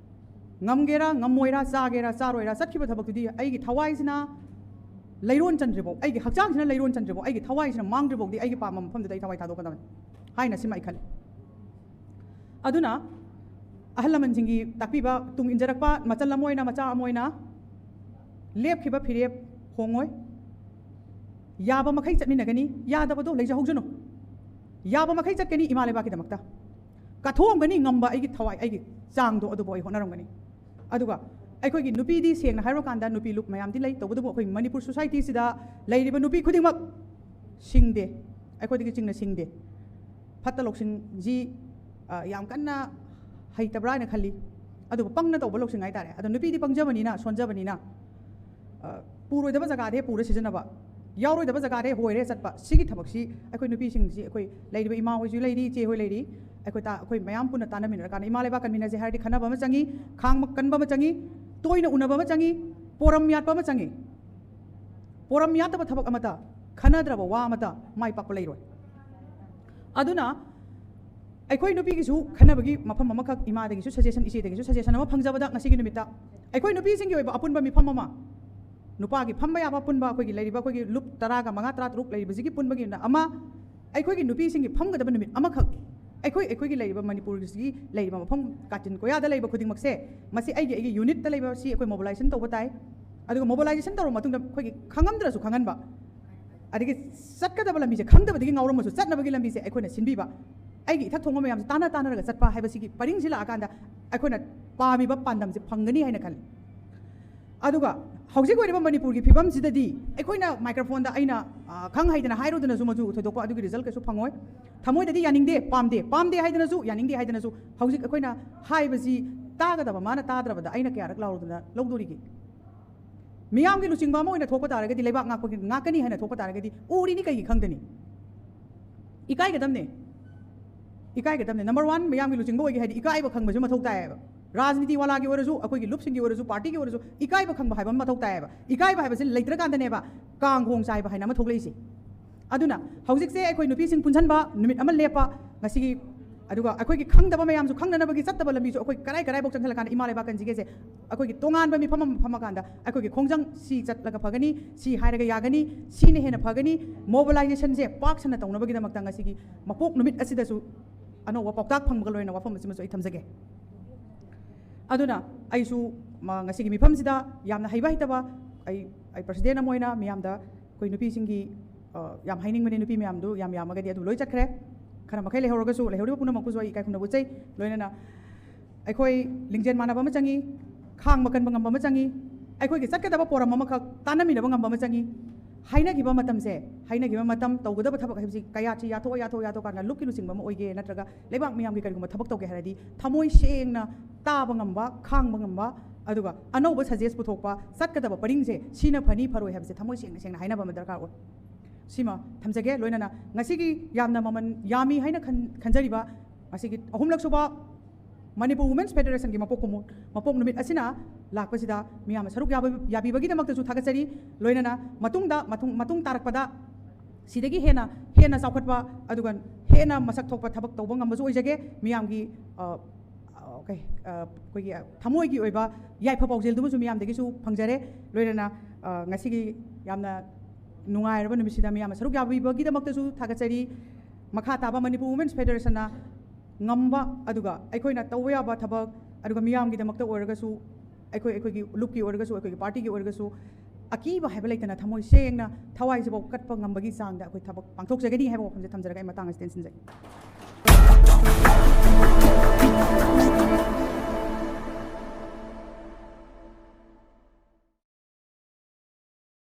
ꯉꯝꯒꯦꯔꯥ ꯉꯝꯃꯣꯏꯔꯥ, ꯆꯥꯒꯦꯔꯥ ꯆꯥꯔꯣꯏꯔꯥ, ꯆꯠꯈꯤꯕ ꯊꯕꯛꯇꯨꯗꯤ ꯑꯩꯒꯤ ꯊꯋꯥꯏꯁꯤꯅ ꯂꯩꯔꯣꯟ ꯆꯟꯗ꯭ꯔꯤꯐꯥꯎ, ꯑꯩꯒꯤ ꯍꯛꯆꯥꯡꯁꯤꯅ ꯂꯩꯔꯣꯟ ꯆꯟꯗ꯭ꯔꯤꯐꯥꯎ, ꯑꯩꯒꯤ ꯊꯋꯥꯏꯁꯤꯅ ꯃꯥꯡꯗ꯭ꯔꯤꯐꯥꯎꯗꯤ ꯑꯩꯒꯤ ꯄꯥꯝꯕ ꯃꯐꯝꯗꯨꯗ ꯑꯩ ꯊꯋꯥꯏ ꯊꯥꯗꯣꯛꯀꯗꯕꯅꯤ ꯍꯥꯏꯅ ꯁꯤꯃ ꯑꯩ ꯈꯜꯂꯤ꯫ ꯑꯗꯨꯅ ꯑꯍꯜ ꯂꯃꯟꯁꯤꯡꯒꯤ ꯇꯥꯛꯄꯤꯕ ꯇꯨꯡ ꯏꯟꯖꯔꯛꯄ ꯃꯆꯜ ꯑꯃ ꯑꯣꯏꯅ, ꯃꯆꯥ ꯑꯃ ꯑꯣꯏꯅ, ꯂꯦꯞꯈꯤꯕ ꯐꯤꯔꯦꯞ ꯍꯣꯡꯉꯣꯏ꯫ ꯌꯥꯕ ꯃꯈꯩ ꯆꯠꯃꯤꯟꯅꯒꯅꯤ, ꯌꯥꯗꯕꯗꯣ ꯂꯩꯖꯍꯧꯖꯅꯨ꯫ ꯌꯥꯕ ꯃꯈꯩ ꯆꯠꯀꯅꯤ ꯏꯃꯥ ꯂꯩꯕꯥꯛꯀꯤꯗꯃꯛꯇ꯫ ꯀꯠꯊꯣꯛꯑꯝꯒꯅꯤ ꯉꯝꯕ ꯑꯩꯒꯤ ꯊꯋꯥꯏ, ꯑꯩꯒꯤ ꯆꯥꯡꯗꯣ ꯑꯗꯨꯕꯨ ꯑꯩ ꯍꯣꯠꯅꯔꯝꯒꯅꯤ꯫ ꯑꯗꯨꯒ ꯑꯩꯈꯣꯏꯒꯤ ꯅꯨꯄꯤꯗꯤ ꯁꯦꯡꯅ ꯍꯥꯏꯔꯨꯔꯀꯥꯟꯗ ꯅꯨꯄꯤ ꯂꯨꯞ ꯃꯌꯥꯝꯗꯤ ꯂꯩ, ꯇꯧꯕꯇꯕꯨ ꯑꯩꯈꯣꯏ ꯃꯅꯤꯄꯨꯔ ꯁꯣꯁꯥꯏꯇꯤꯁꯤꯗ ꯂꯩꯔꯤꯕ ꯅꯨꯄꯤ ꯈꯨꯗꯤꯡꯃꯛ ꯁꯤꯡꯗꯦ, ꯑꯩꯈꯣꯏꯗꯒꯤ ꯆꯤꯡꯅ ꯁꯤꯡꯗꯦ꯫ ꯐꯠꯇ ꯂꯧꯁꯤꯡꯁꯤ, ꯑ, ꯌꯥꯝ ꯀꯟꯅ ꯍꯩꯇꯕ꯭ꯔꯥ ꯍꯥꯏꯅ ꯈꯜꯂꯤ꯫ ꯑꯗꯨꯕꯨ ꯄꯪꯅ ꯇꯧꯕ ꯂꯧꯁꯤꯡ ꯍꯥꯏꯇꯥꯔꯦ꯫ ꯑꯗꯣ ꯅꯨꯄꯤꯗꯤ ꯄꯪꯖꯕꯅꯤꯅ, ꯁꯣꯟꯖꯕꯅꯤꯅ, ꯑ, ꯄꯨꯔꯣꯏꯗꯕ ꯖꯒꯥꯗ ꯍꯦꯛ ꯄꯨꯔ ꯁꯤꯖꯤꯟꯅꯕ, ꯌꯥꯎꯔꯣꯏꯗꯕ ꯖꯒꯥꯗ ꯍꯦꯛ ꯍꯣꯏꯔꯦ ꯆꯠꯄ, ꯁꯤꯒꯤ ꯊꯕꯛꯁꯤ ꯑꯩꯈꯣꯏ ꯅꯨꯄꯤꯁꯤꯡꯁꯤ, ꯑꯩꯈꯣꯏ ꯂꯩꯔꯤꯕ ꯏꯃꯥ ꯍꯣꯏꯁꯨ ꯂꯩꯔꯤ, ꯏꯆꯦ ꯍꯣꯏ ꯂꯩꯔꯤ, ꯑꯩꯈꯣꯏ ꯇꯥ-, ꯑꯩꯈꯣꯏ ꯃꯌꯥꯝ ꯄꯨꯟꯅ ꯇꯥꯟꯅꯃꯤꯟꯅꯔꯀꯥꯟꯗ ꯏꯃꯥ ꯂꯩꯕꯥꯛ ꯀꯟꯃꯤꯟꯅꯁꯦ ꯍꯥꯏꯔꯗꯤ ꯈꯟꯅꯕ ꯑꯃ ꯆꯪꯉꯤ, ꯈꯥꯡꯕ ꯀꯟꯕ ꯑꯃ ꯆꯪꯉꯤ꯫ ꯇꯣꯏꯅ ꯎꯅꯕ ꯑꯃ ꯆꯪꯉꯤ, ꯄꯣꯔꯝ ꯌꯥꯠꯄ ꯑꯃ ꯆꯪꯉꯤ꯫ ꯄꯣꯔꯝ ꯌꯥꯠꯇꯕ ꯊꯕꯛ ꯑꯃꯠꯇ, ꯈꯟꯅꯗ꯭ꯔꯕ ꯋꯥ ꯑꯃꯠꯇ ꯃꯥꯏ ꯄꯥꯛꯄ ꯂꯩꯔꯣꯏ꯫ ꯑꯗꯨꯅ ꯑꯩꯈꯣꯏ ꯅꯨꯄꯤꯒꯤꯁꯨ ꯈꯟꯅꯕꯒꯤ ꯃꯐꯝ ꯑꯃꯈꯛ, ꯏꯃꯥꯗꯒꯤꯁꯨ ꯁꯖꯦꯁꯟ, ꯏꯆꯦꯗꯒꯤꯁꯨ ꯁꯖꯦꯁꯟ ꯑꯃ ꯐꯪꯖꯕꯗ ꯉꯁꯤꯒꯤ ꯅꯨꯃꯤꯠꯇ ꯑꯩꯈꯣꯏ ꯅꯨꯄꯤꯁꯤꯡꯒꯤ ꯑꯣꯏꯕ ꯑꯄꯨꯟꯕ ꯃꯤꯐꯝ ꯑꯃ, ꯅꯨꯄꯥꯒꯤ ꯐꯝꯕ ꯌꯥꯕ ꯑꯄꯨꯟꯕ ꯑꯩꯈꯣꯏꯒꯤ ꯂꯩꯔꯤꯕ ꯑꯩꯈꯣꯏꯒꯤ ꯂꯨꯞ ꯇꯔꯥꯒ ꯃꯉꯥ, ꯇꯔꯥ ꯇꯔꯨꯛ ꯂꯩꯔꯤꯕꯁꯤꯒꯤ ꯄꯨꯟꯕꯒꯤ ꯑꯃ, ꯑꯩꯈꯣꯏꯒꯤ ꯅꯨꯄꯤꯁꯤꯡꯒꯤ ꯐꯝꯒꯗꯕ ꯅꯨꯃꯤꯠ ꯑꯃꯈꯛ, ꯑꯩꯈꯣꯏ, ꯑꯩꯈꯣꯏꯒꯤ ꯂꯩꯔꯤꯕ ꯃꯅꯤꯄꯨꯔꯁꯤꯒꯤ ꯂꯩꯔꯤꯕ ꯃꯐꯝ ꯀꯥꯆꯤꯟ ꯀꯣꯌꯥꯗ ꯂꯩꯕ ꯈꯨꯗꯤꯡꯃꯛꯁꯦ, ꯃꯁꯤ ꯑꯩꯒꯤ, ꯑꯩꯒꯤ ꯌꯨꯅꯤꯠꯇ ꯂꯩꯕ ꯁꯤ ꯑꯩꯈꯣꯏ ꯃꯣꯕꯤꯂꯥꯏꯖꯦꯁꯟ ꯇꯧꯕ ꯇꯥꯏ꯫ ꯑꯗꯨꯒ ꯃꯣꯕꯤꯂꯥꯏꯖꯦꯁꯟ ꯇꯧꯔꯕ ꯃꯇꯨꯡꯗ ꯑꯩꯈꯣꯏꯒꯤ ꯈꯪꯉꯝꯗ꯭ꯔꯁꯨ ꯈꯪꯍꯟꯕ, ꯑꯗꯒꯤ ꯆꯠꯀꯗꯕ ꯂꯝꯕꯤꯁꯦ ꯈꯪꯗꯕꯗꯒꯤ ꯉꯥꯎꯔꯝꯃꯁꯨ ꯆꯠꯅꯕꯒꯤ ꯂꯝꯕꯤꯁꯦ ꯑꯩꯈꯣꯏꯅ ꯁꯤꯟꯕꯤꯕ, ꯑꯩꯒꯤ ꯏꯊꯛ ꯊꯣꯡꯕ ꯃꯌꯥꯝꯁꯦ ꯇꯥꯟꯅ ꯇꯥꯟꯅꯔꯒ ꯆꯠꯄ ꯍꯥꯏꯕꯁꯤꯒꯤ ꯄꯔꯤꯡꯁꯤ ꯂꯥꯛꯑꯀꯥꯟꯗ ꯑꯩꯈꯣꯏꯅ ꯄꯥꯝꯃꯤꯕ ꯄꯥꯟꯗꯝꯁꯦ ꯐꯪꯒꯅꯤ ꯍꯥꯏꯅ ꯈꯜꯂꯤ꯫ ꯑꯗꯨꯒ ꯍꯧꯖꯤꯛ ꯑꯣꯏꯔꯤꯕ ꯃꯅꯤꯄꯨꯔꯒꯤ ꯐꯤꯕꯝꯁꯤꯗꯗꯤ ꯑꯩꯈꯣꯏꯅ ꯃꯥꯏꯀ꯭ꯔꯣꯐꯣꯟꯗ ꯑꯩꯅ, ꯑ, ꯈꯪ ꯍꯩꯗꯅ ꯍꯥꯏꯔꯨꯗꯅꯁꯨ ꯃꯗꯨ ꯊꯣꯏꯗꯣꯛꯄ ꯑꯗꯨꯒꯤ ꯔꯤꯖꯜ ꯀꯩꯁꯨ ꯐꯪꯉꯣꯏ꯫ ꯊꯃꯣꯏꯗꯗꯤ ꯌꯥꯅꯤꯡꯗꯦ, ꯄꯥꯝꯗꯦ, ꯄꯥꯝꯗꯦ ꯍꯥꯏꯗꯅꯁꯨ, ꯌꯥꯅꯤꯡꯗꯦ ꯍꯥꯏꯗꯅꯁꯨ, ꯍꯧꯖꯤꯛ ꯑꯩꯈꯣꯏꯅ ꯍꯥꯏꯕꯁꯤ ꯇꯥꯒꯗꯕ ꯃꯥꯅ ꯇꯥꯗ꯭ꯔꯕꯗ ꯑꯩꯅ ꯀꯌꯥꯔꯛ ꯂꯥꯎꯔꯨꯗꯅ ꯂꯧꯗꯣꯔꯤꯒꯦ? ꯃꯤꯌꯥꯝꯒꯤ ꯂꯨꯆꯤꯡꯕ ꯑꯃ ꯑꯣꯏꯅ ꯊꯣꯛꯄ ꯇꯥꯔꯒꯗꯤ, ꯂꯩꯕꯥꯛ ꯉꯥꯛꯄꯒꯤ, ꯉꯥꯛꯀꯅꯤ ꯍꯥꯏꯅ ꯊꯣꯛꯄ ꯇꯥꯔꯒꯗꯤ ꯎꯔꯤꯅꯤ ꯀꯩꯒꯤ ꯈꯪꯗꯅꯤ? ꯏꯀꯥꯏꯒꯗꯕꯅꯦ, ꯏꯀꯥꯏꯒꯗꯕꯅꯦ꯫ ꯅꯝꯕꯔ ꯋꯥꯟ, ꯃꯤꯌꯥꯝꯒꯤ ꯂꯨꯆꯤꯡꯕ ꯑꯣꯏꯒꯦ ꯍꯥꯏꯗꯤ ꯏꯀꯥꯏꯕ ꯈꯪꯕꯁꯨ ꯃꯊꯧ ꯇꯥꯏꯌꯦꯕ꯫ ꯔꯥꯖꯅꯤꯇꯤ ꯋꯥꯂꯥꯒꯤ ꯑꯣꯏꯔꯁꯨ, ꯑꯩꯈꯣꯏꯒꯤ ꯂꯨꯞꯁꯤꯡꯒꯤ ꯑꯣꯏꯔꯁꯨ, ꯄꯥꯔꯇꯤꯒꯤ ꯑꯣꯏꯔꯁꯨ ꯏꯀꯥꯏꯕ ꯈꯪꯕ ꯍꯥꯏꯕ ꯑꯃ ꯃꯊꯧ ꯇꯥꯏꯌꯦꯕ꯫ ꯏꯀꯥꯏꯕ ꯍꯥꯏꯕꯁꯤ ꯂꯩꯇ꯭ꯔꯀꯥꯟꯗꯅꯦꯕ ꯀꯥꯡ ꯈꯣꯡ ꯆꯥꯏꯕ ꯍꯥꯏꯅ ꯑꯃ ꯊꯣꯛꯂꯛꯏꯁꯦ꯫ ꯑꯗꯨꯅ ꯍꯧꯖꯤꯛꯁꯦ ꯑꯩꯈꯣꯏ ꯅꯨꯄꯤꯁꯤꯡ ꯄꯨꯟꯁꯤꯟꯕ ꯅꯨꯃꯤꯠ ꯑꯃ ꯂꯦꯞꯄ, ꯉꯁꯤꯒꯤ, ꯑꯗꯨꯒ ꯑꯩꯈꯣꯏꯒꯤ ꯈꯪꯗꯕ ꯃꯌꯥꯝꯁꯨ ꯈꯪꯅꯅꯕꯒꯤ ꯆꯠꯇꯕ ꯂꯝꯕꯤꯁꯨ ꯑꯩꯈꯣꯏ ꯀꯔꯥꯏ ꯀꯔꯥꯏꯐꯥꯎ ꯆꯪꯁꯤꯜꯂꯀꯥꯟꯗ ꯏꯃꯥ ꯂꯩꯕꯥꯛ ꯀꯟꯁꯤꯒꯦꯁꯦ ꯑꯩꯈꯣꯏꯒꯤ ꯇꯣꯉꯥꯟꯕ ꯃꯤꯐꯝ ꯑꯃ ꯐꯝꯃꯀꯥꯟꯗ ꯑꯩꯈꯣꯏꯒꯤ ꯈꯣꯡꯖꯪ ꯁꯤ ꯆꯠꯂꯒ ꯐꯒꯅꯤ, ꯁꯤ ꯍꯥꯏꯔꯒ ꯌꯥꯒꯅꯤ, ꯁꯤꯅ ꯍꯦꯟꯅ ꯐꯒꯅꯤ, ꯃꯣꯕꯤꯂꯥꯏꯖꯦꯁꯟꯁꯦ ꯄꯥꯛ ꯁꯟꯅ ꯇꯧꯅꯕꯒꯤꯗꯃꯛꯇ ꯉꯁꯤꯒꯤ ꯃꯄꯣꯛ ꯅꯨꯃꯤꯠ ꯑꯁꯤꯗꯁꯨ ꯑꯅꯧꯕ ꯄꯥꯎꯇꯥꯛ ꯐꯪꯕꯒ ꯂꯣꯏꯅꯅ ꯋꯥꯐꯝ ꯑꯁꯤꯃꯁꯨ ꯑꯩ ꯊꯝꯖꯒꯦ꯫ ꯑꯗꯨꯅ ꯑꯩꯁꯨ ꯃ-, ꯉꯁꯤꯒꯤ ꯃꯤꯐꯝꯁꯤꯗ ꯌꯥꯝꯅ ꯍꯩꯕ ꯍꯩꯇꯕ, ꯑꯩ, ꯑꯩ ꯄ꯭ꯔꯁꯤꯗꯦꯟ ꯑꯃ ꯑꯣꯏꯅ ꯃꯤꯌꯥꯝꯗ ꯑꯩꯈꯣꯏ ꯅꯨꯄꯤꯁꯤꯡꯒꯤ, ꯑ, ꯌꯥꯝ ꯍꯥꯏꯅꯤꯡꯕꯅꯤ, ꯅꯨꯄꯤ ꯃꯌꯥꯝꯗꯨ ꯌꯥꯝ ꯌꯥꯝꯃꯒꯗꯤ ꯑꯗꯨ ꯂꯣꯏ ꯆꯠꯈ꯭ꯔꯦ꯫ ꯈꯔ ꯃꯈꯩ ꯂꯩꯍꯧꯔꯒꯁꯨ, ꯂꯩꯍꯧꯔꯤꯕ ꯄꯨꯝꯅꯃꯛꯄꯨꯁꯨ ꯑꯩ ꯏꯀꯥꯏ ꯈꯨꯝꯅꯕ ꯎꯠꯆꯩ꯫ ꯂꯣꯏꯅꯅ ꯑꯩꯈꯣꯏ ꯂꯤꯡꯖꯦꯜ ꯃꯥꯟꯅꯕ ꯑꯃ ꯆꯪꯉꯤ, ꯈꯥꯡꯕ ꯀꯟꯕ ꯉꯝꯕ ꯑꯃ ꯆꯪꯉꯤ, ꯑꯩꯈꯣꯏꯒꯤ ꯆꯠꯀꯗꯕ ꯄꯣꯔꯝ ꯑꯃꯈꯛ ꯇꯥꯟꯅꯃꯤꯟꯅꯕ ꯉꯝꯕ ꯑꯃ ꯆꯪꯉꯤ꯫ ꯍꯥꯏꯅꯈꯤꯕ ꯃꯇꯝꯁꯦ, ꯍꯥꯏꯅꯈꯤꯕ ꯃꯇꯝ, ꯇꯧꯒꯗꯕ ꯊꯕꯛ ꯍꯥꯏꯕꯁꯤ ꯀꯌꯥꯠꯁꯤ ꯌꯥꯊꯣꯛꯑ, ꯌꯥꯊꯣꯛꯑ, ꯌꯥꯊꯣꯛꯑꯀꯥꯟꯗ ꯂꯨꯞꯀꯤ ꯂꯨꯆꯤꯡꯕ ꯑꯃ ꯑꯣꯏꯒꯦ, ꯅꯠꯇ꯭ꯔꯒ ꯂꯩꯕꯥꯛ ꯃꯤꯌꯥꯝꯒꯤ ꯀꯔꯤꯒꯨꯝꯕ ꯊꯕꯛ ꯇꯧꯒꯦ ꯍꯥꯏꯔꯗꯤ ꯊꯃꯣꯏ ꯁꯦꯡꯅ ꯇꯥꯕ ꯉꯝꯕ, ꯈꯥꯡꯕ ꯉꯝꯕ, ꯑꯗꯨꯒ ꯑꯅꯧꯕ ꯁꯖꯦꯁ ꯄꯨꯊꯣꯛꯄ, ꯆꯠꯀꯗꯕ ꯄꯔꯤꯡꯁꯦ ꯁꯤꯅ ꯐꯅꯤ ꯐꯔꯣꯏ ꯍꯥꯏꯕꯁꯦ ꯊꯃꯣꯏ ꯁꯦꯡꯅ ꯁꯦꯡꯅ ꯍꯥꯏꯅꯕ ꯑꯃ ꯗꯔꯀꯥꯔ ꯑꯣꯏ꯫ ꯁꯤꯃ ꯊꯝꯖꯒꯦ꯫ ꯂꯣꯏꯅꯅ ꯉꯁꯤꯒꯤ ꯌꯥꯝꯅ ꯃꯃꯜ ꯌꯥꯝꯃꯤ ꯍꯥꯏꯅ ꯈꯟ-, ꯈꯟꯖꯔꯤꯕ ꯉꯁꯤꯒꯤ ꯑꯍꯨꯝꯂꯛ ꯁꯨꯕ ꯃꯅꯤꯄꯨꯔ ꯋꯨꯃꯦꯟꯁ ꯐꯦꯗꯔꯦꯁꯟꯒꯤ ꯃꯄꯣꯛ ꯀꯨꯝꯃꯣ-, ꯃꯄꯣꯛ ꯅꯨꯃꯤꯠ ꯑꯁꯤꯅ ꯂꯥꯛꯄꯁꯤꯗ ꯃꯤꯌꯥꯝꯅ ꯁꯔꯨꯛ ꯌꯥꯕ- ꯌꯥꯕꯤꯕꯒꯤꯗꯃꯛꯇꯁꯨ ꯊꯥꯒꯠꯆꯔꯤ꯫ ꯂꯣꯏꯅꯅ ꯃꯇꯨꯡꯗ ꯃꯇꯨꯡ ꯃꯇꯨꯡ ꯇꯥꯔꯛꯄꯗ ꯁꯤꯗꯒꯤ ꯍꯦꯟꯅ ꯍꯦꯟꯅ ꯆꯥꯎꯈꯠꯄ ꯑꯗꯨꯒ ꯍꯦꯟꯅ ꯃꯁꯛ ꯊꯣꯛꯄ ꯊꯕꯛ ꯇꯧꯕ ꯉꯝꯕꯁꯨ ꯑꯣꯏꯖꯒꯦ꯫ ꯃꯤꯌꯥꯝꯒꯤ ꯑ, ꯑ, ꯀꯩ, ꯑ, ꯑꯩꯈꯣꯏꯒꯤ ꯊꯃꯣꯏꯒꯤ ꯑꯣꯏꯕ ꯌꯥꯏꯐ ꯄꯥꯎꯖꯦꯜꯗꯨꯃꯁꯨ ꯃꯤꯌꯥꯝꯗꯒꯤꯁꯨ ꯐꯪꯖꯔꯦ꯫ ꯂꯣꯏꯅꯅ ꯑ, ꯉꯁꯤꯒꯤ ꯌꯥꯝꯅ ꯅꯨꯡꯉꯥꯏꯔꯕ ꯅꯨꯃꯤꯠꯁꯤꯗ ꯃꯤꯌꯥꯝꯅ ꯁꯔꯨꯛ ꯌꯥꯕꯤꯕꯒꯤꯗꯃꯛꯇꯁꯨ ꯊꯥꯒꯠꯆꯔꯤ꯫ ꯃꯈꯥ ꯇꯥꯕ ꯃꯅꯤꯄꯨꯔ ꯋꯨꯃꯦꯟꯁ ꯐꯦꯗꯔꯦꯁꯟꯅ ꯉꯝꯕ ꯑꯗꯨꯒ ꯑꯩꯈꯣꯏꯅ ꯇꯧꯕ ꯌꯥꯕ ꯊꯕꯛ ꯑꯗꯨꯒ ꯃꯤꯌꯥꯝꯒꯤꯗꯃꯛꯇ ꯑꯣꯏꯔꯒꯁꯨ ꯑꯩꯈꯣꯏ ꯑꯩꯈꯣꯏꯒꯤ ꯂꯨꯞꯀꯤ ꯑꯣꯏꯔꯒꯁꯨ ꯑꯩꯈꯣꯏꯒꯤ ꯄꯥꯔꯇꯤꯒꯤ ꯑꯣꯏꯔꯒꯁꯨ ꯑꯀꯤꯕ ꯍꯥꯏꯕ ꯂꯩꯇꯅ ꯊꯃꯣꯏ ꯁꯦꯡꯅ ꯊꯋꯥꯏꯁꯤꯐꯥꯎ ꯀꯠꯄ ꯉꯝꯕꯒꯤ ꯆꯥꯡꯗ ꯑꯩꯈꯣꯏ ꯊꯕꯛ ꯄꯥꯡꯊꯣꯛꯆꯒꯅꯤ ꯍꯥꯏꯕ ꯋꯥꯐꯝꯁꯦ ꯊꯝꯖꯔꯒ ꯑꯩ ꯃꯇꯥꯡ ꯑꯁꯤ ꯇꯦꯟꯁꯤꯟꯖꯒꯦ꯫